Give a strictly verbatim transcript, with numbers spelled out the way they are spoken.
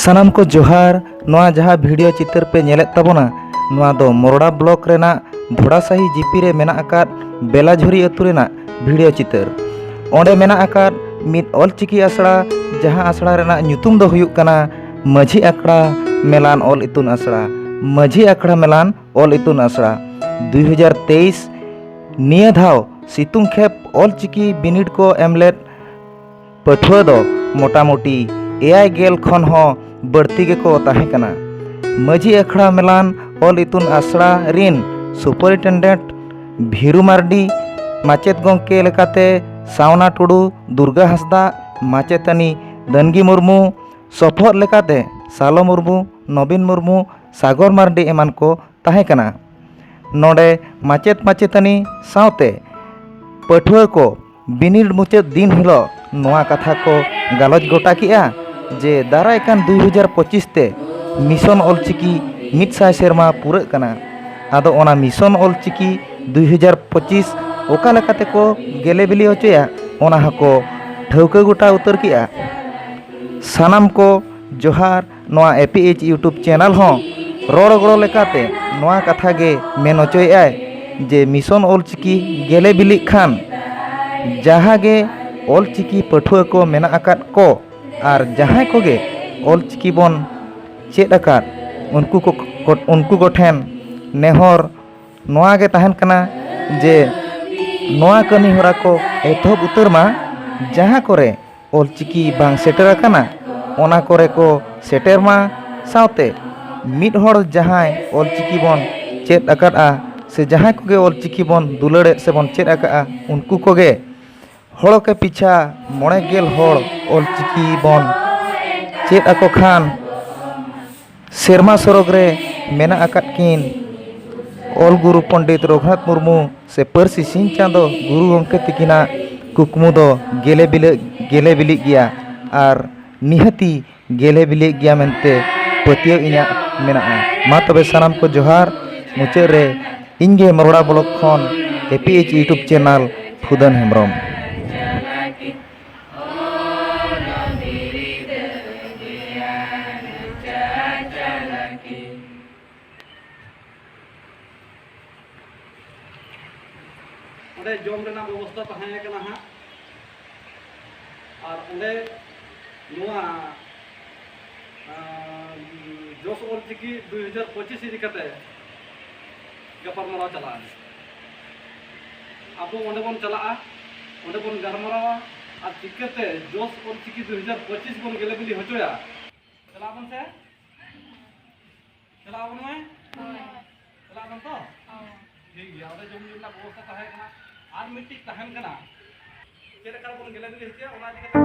ᱥᱟᱱᱟᱢ ᱠᱚ ᱡᱚᱦᱟᱨ᱾ ᱱᱚᱣᱟ ᱡᱟᱦᱟᱸ ᱵᱷᱤᱰᱤᱭᱳ ᱪᱤᱛᱟᱹᱨ ᱯᱮ ᱧᱮᱞᱮᱫ ᱛᱟᱵᱚᱱᱟ, ᱱᱚᱣᱟ ᱫᱚ ᱢᱚᱨᱚᱲᱟ ᱵᱞᱚᱠ ᱨᱮᱱᱟᱜ ᱵᱷᱚᱲᱟᱥᱟᱦᱤ ᱡᱤᱯᱤ ᱨᱮ ᱢᱮᱱᱟᱜ ᱟᱠᱟᱫ ᱵᱮᱞᱟᱡᱷᱩᱨᱤ ᱟᱹᱛᱩ ᱨᱮᱱᱟᱜ ᱵᱷᱤᱰᱤᱭᱳ ᱪᱤᱛᱟᱹᱨ᱾ ᱚᱸᱰᱮ ᱢᱮᱱᱟᱜ ᱟᱠᱟᱫ ᱢᱤᱫ ᱚᱞᱪᱤᱠᱤ ᱟᱥᱲᱟ, ᱡᱟᱦᱟᱸ ᱟᱥᱲᱟ ᱨᱮᱱᱟᱜ ᱧᱩᱛᱩᱢ ᱫᱚ ᱦᱩᱭᱩᱜ ᱠᱟᱱᱟ ᱢᱟᱹᱡᱷᱤ ᱟᱠᱷᱲᱟ ᱢᱮᱞᱟᱱ ᱚᱞ ᱤᱛᱩᱱ ᱟᱥᱲᱟ᱾ ᱢᱟᱹᱡᱷᱤ ᱟᱠᱷᱲᱟ ᱢᱮᱞᱟᱱ ᱚᱞ ᱤᱛᱩᱱ ᱟᱥᱲᱟ᱾ ᱫᱩᱭ ᱦᱟᱡᱟᱨ ᱛᱮᱭᱤᱥ ᱱᱤᱭᱟᱹ ᱫᱷᱟᱣ ᱥᱤᱛᱩᱝ ᱠᱷᱮᱯ ᱚᱞᱪᱤᱠᱤ ᱵᱤᱱᱤᱰ ᱠᱚ ᱮᱢ ᱞᱮᱫ ᱯᱟᱹᱴᱷᱩᱣᱟᱹ ᱫᱚ ᱢᱚᱴᱟᱢᱩᱴᱤ ᱮᱭᱟᱭ ᱜᱮᱞ ᱠᱷᱚᱱ ᱦᱚᱸ ᱵᱟᱹᱲᱛᱤ ᱜᱮᱠᱚ ᱛᱟᱦᱮᱸ ᱠᱟᱱᱟ᱾ ᱢᱟᱹᱡᱷᱤ ᱟᱠᱷᱲᱟ ᱢᱮᱞᱟᱱ ᱚᱞ ᱤᱛᱩᱱ ᱟᱥᱲᱟ ᱨᱤᱱ ᱥᱩᱯᱟᱨᱤᱱᱴᱮᱱᱰᱮᱱᱴ ᱵᱷᱤᱨᱩ ᱢᱟᱨᱰᱤ, ᱢᱟᱪᱮᱫ ᱜᱚᱢᱠᱮ ᱞᱮᱠᱟᱛᱮ ᱥᱟᱣᱱᱟ ᱴᱩᱰᱩ, ᱫᱩᱨᱜᱟ ᱦᱟᱸᱥᱫᱟ, ᱢᱟᱪᱮᱛᱟᱹᱱᱤ ᱫᱟᱹᱱᱜᱤ ᱢᱩᱨᱢᱩ, ᱥᱚᱯᱚᱦᱚᱫ ᱞᱮᱠᱟᱛᱮ ᱥᱟᱞᱚ ᱢᱩᱨᱢᱩ, ᱱᱚᱵᱤᱱ ᱢᱩᱨᱢᱩ, ᱥᱟᱜᱚᱨ ᱢᱟᱨᱰᱤ ᱮᱢᱟᱱ ᱠᱚ ᱛᱟᱦᱮᱸ ᱠᱟᱱᱟ᱾ ᱱᱚᱰᱮ ᱢᱟᱪᱮᱫ ᱢᱟᱪᱮᱛᱟᱹᱱᱤ ᱥᱟᱶᱛᱮ ᱯᱟᱹᱴᱷᱩᱣᱟᱹ ᱠᱚ ᱵᱤᱱᱤᱰ ᱢᱩᱪᱟᱹᱫ ᱫᱤᱱ ᱦᱤᱞᱳᱜ ᱱᱚᱣᱟ ᱠᱟᱛᱷᱟ ᱠᱚ ᱜᱟᱞᱚᱪ ᱜᱚᱴᱟ ᱠᱮᱜᱼᱟ ᱡᱮ ᱫᱟᱨᱟᱭ ᱠᱟᱱ ᱫᱩᱭ ᱦᱟᱡᱟᱨ ᱯᱚᱸᱪᱤᱥ ᱛᱮ ᱢᱤᱥᱚᱱ ᱚᱞᱪᱤᱠᱤ ᱢᱤᱫ ᱥᱟᱭ ᱥᱮᱨᱢᱟ ᱯᱩᱨᱟᱹᱜ ᱠᱟᱱᱟ᱾ ᱟᱫᱚ ᱚᱱᱟ ᱢᱤᱥᱚᱱ ᱚᱞᱪᱤᱠᱤ ᱫᱩᱭ ᱦᱟᱡᱟᱨ ᱯᱚᱸᱪᱤᱥ ᱚᱠᱟ ᱞᱮᱠᱟ ᱛᱮᱠᱚ ᱜᱮᱞᱮ ᱵᱤᱞᱤ ᱦᱚᱪᱚᱭᱟ, ᱚᱱᱟ ᱦᱚᱸᱠᱚ ᱴᱷᱟᱹᱣᱠᱟᱹ ᱜᱚᱴᱟ ᱩᱛᱟᱹᱨ ᱠᱮᱜᱼᱟ᱾ ᱥᱟᱱᱟᱢ ᱠᱚ ᱡᱚᱦᱟᱨ᱾ ᱱᱚᱣᱟ ᱮ ᱯᱤ ᱮᱭᱤᱪ YouTube ᱪᱮᱱᱮᱞ ᱦᱚᱸ ᱨᱚᱲ ᱜᱚᱲᱚ ᱞᱮᱠᱟᱛᱮ ᱱᱚᱣᱟ ᱠᱟᱛᱷᱟ ᱜᱮ ᱢᱮᱱ ᱦᱚᱪᱚᱭᱮᱫᱼᱟᱭ ᱡᱮ ᱢᱤᱥᱚᱱ ᱚᱞᱪᱤᱠᱤ ᱜᱮᱞᱮ ᱵᱤᱞᱤᱜ ᱠᱷᱟᱱ ᱡᱟᱦᱟᱸ ᱜᱮ ᱚᱞᱪᱤᱠᱤ ᱯᱟᱹᱴᱷᱩᱣᱟᱹ ᱠᱚ ᱢᱮᱱᱟᱜ ᱟᱠᱟᱫ ᱠᱚ ᱟᱨ ᱡᱟᱦᱟᱸᱭ ᱠᱚᱜᱮ ᱚᱞᱪᱤᱠᱤ ᱵᱚᱱ ᱪᱮᱫ ᱟᱠᱟᱫ ᱩᱱᱠᱩ ᱠᱚ, ᱩᱱᱠᱩ ᱠᱚᱴᱷᱮᱱ ᱱᱮᱦᱚᱨ ᱱᱚᱣᱟ ᱜᱮ ᱛᱟᱦᱮᱱ ᱠᱟᱱᱟ ᱡᱮ ᱱᱚᱣᱟ ᱠᱟᱹᱢᱤ ᱦᱚᱨᱟ ᱠᱚ ᱮᱛᱚᱦᱚᱵ ᱩᱛᱟᱹᱨ ᱢᱟ, ᱡᱟᱦᱟᱸ ᱠᱚᱨᱮ ᱚᱞᱪᱤᱠᱤ ᱵᱟᱝ ᱥᱮᱴᱮᱨ ᱟᱠᱟᱱᱟ, ᱚᱱᱟ ᱠᱚᱨᱮ ᱠᱚ ᱥᱮᱴᱮᱨ ᱢᱟ᱾ ᱥᱟᱶᱛᱮ ᱢᱤᱫ ᱦᱚᱲ ᱡᱟᱦᱟᱸᱭ ᱚᱞᱪᱤᱠᱤ ᱵᱚᱱ ᱪᱮᱫ ᱟᱠᱟᱫᱼᱟ ᱥᱮ ᱡᱟᱦᱟᱸᱭ ᱠᱚᱜᱮ ᱚᱞᱪᱤᱠᱤ ᱵᱚᱱ ᱫᱩᱞᱟᱹᱲᱮᱫ ᱥᱮ ᱵᱚᱱ ᱪᱮᱫ ᱟᱠᱟᱫᱼᱟ, ᱩᱱᱠᱩ ᱠᱚᱜᱮ ᱦᱚᱲᱚᱠᱮ ᱯᱤᱪᱷᱟ ᱢᱚᱬᱮ ᱜᱮᱞ ᱦᱚᱲ ᱚᱞᱪᱤᱠᱤ ᱵᱚᱱ ᱪᱮᱫ ᱟᱠᱚ ᱠᱷᱟᱱ, ᱥᱮᱨᱢᱟ ᱥᱚᱨᱚᱜᱽ ᱨᱮ ᱢᱮᱱᱟᱜ ᱟᱠᱟᱫ ᱠᱤᱱ ᱚᱞ ᱜᱩᱨᱩ ᱯᱚᱱᱰᱤᱛ ᱨᱚᱜᱷᱩᱱᱟᱛᱷ ᱢᱩᱨᱢᱩ ᱥᱮ ᱯᱟᱹᱨᱥᱤ ᱥᱤᱧ ᱪᱟᱸᱫᱚ ᱜᱩᱨᱩ ᱜᱚᱢᱠᱮ ᱛᱤᱠᱤᱱᱟᱜ ᱠᱩᱠᱢᱩ ᱫᱚ ᱜᱮᱞᱮ ᱵᱤᱞᱟᱹᱜ, ᱜᱮᱞᱮ ᱵᱤᱞᱤᱜ ᱜᱮᱭᱟ ᱟᱨ ᱱᱤᱦᱟᱹᱛᱤ ᱜᱮᱞᱮ ᱵᱤᱞᱤᱜ ᱜᱮᱭᱟ ᱢᱮᱱᱛᱮ ᱯᱟᱹᱛᱭᱟᱹᱣ ᱤᱧᱟᱹᱜ ᱢᱮᱱᱟᱜᱼᱟ᱾ ᱢᱟ ᱛᱚᱵᱮ ᱥᱟᱱᱟᱢ ᱠᱚ ᱡᱚᱦᱟᱨ᱾ ᱢᱩᱪᱟᱹᱫ ᱨᱮ ᱤᱧ ᱜᱮ ᱢᱚᱨᱚᱲᱟ ᱵᱞᱚᱠ ᱠᱷᱚᱱ A P H YouTube channel ᱯᱷᱩᱫᱟᱹᱱ ᱦᱮᱢᱵᱨᱚᱢ᱾ ᱚᱸᱰᱮ ᱡᱚᱢ ᱨᱮᱱᱟᱜ ᱵᱮᱵᱚᱥᱛᱷᱟ ᱛᱟᱦᱮᱸ ᱠᱟᱱᱟ ᱦᱟᱸᱜ᱾ ᱟᱨ ᱚᱸᱰᱮ ᱱᱚᱣᱟ, ᱟᱸ, ᱡᱚᱥ ᱚᱞᱪᱤᱠᱤ ᱫᱩ ᱦᱟᱡᱟᱨ ᱯᱚᱸᱪᱤᱥ ᱤᱫᱤ ᱠᱟᱛᱮ ᱜᱟᱯᱟᱞᱢᱟᱨᱟᱣ ᱪᱟᱞᱟᱜᱼᱟ᱾ ᱟᱵᱚ ᱚᱸᱰᱮ ᱵᱚᱱ ᱪᱟᱞᱟᱜᱼᱟ, ᱚᱸᱰᱮ ᱵᱚᱱ ᱜᱟᱞᱢᱟᱨᱟᱣᱟ ᱟᱨ ᱪᱤᱠᱟᱹᱛᱮ ᱡᱚᱥ ᱚᱞᱪᱤᱠᱤ ᱫᱩ ᱦᱟᱡᱟᱨ ᱯᱚᱸᱪᱤᱥ ᱵᱚᱱ ᱜᱮᱞᱮ ᱵᱤᱞᱤ ᱦᱚᱪᱚᱭᱟ᱾ ᱪᱟᱞᱟᱜ ᱟᱵᱚᱱ ᱥᱮ? ᱪᱟᱞᱟᱜ ᱟᱵᱚᱱ ᱢᱟᱹᱭ? ᱦᱳᱭ᱾ ᱪᱟᱞᱟᱜ ᱟᱵᱚᱱ ᱛᱚ? ᱦᱳᱭ᱾ ᱴᱷᱤᱠ ᱜᱮᱭᱟ, ᱚᱸᱰᱮ ᱡᱚᱢ ᱧᱩ ᱨᱮᱱᱟᱜ ᱵᱮᱵᱚᱥᱛᱷᱟ ᱛᱟᱦᱮᱸ ᱠᱟᱱᱟ᱾ ᱟᱨ ᱢᱤᱫᱴᱤᱡ ᱛᱟᱦᱮᱱ ᱠᱟᱱᱟ, ᱪᱮᱫ ᱞᱮᱠᱟ ᱨᱮᱵᱚᱱ ᱜᱮᱞᱮ ᱵᱤᱞᱤ ᱦᱚᱪᱚᱭᱟ, ᱚᱱᱟ ᱤᱫᱤ ᱠᱟᱛᱮ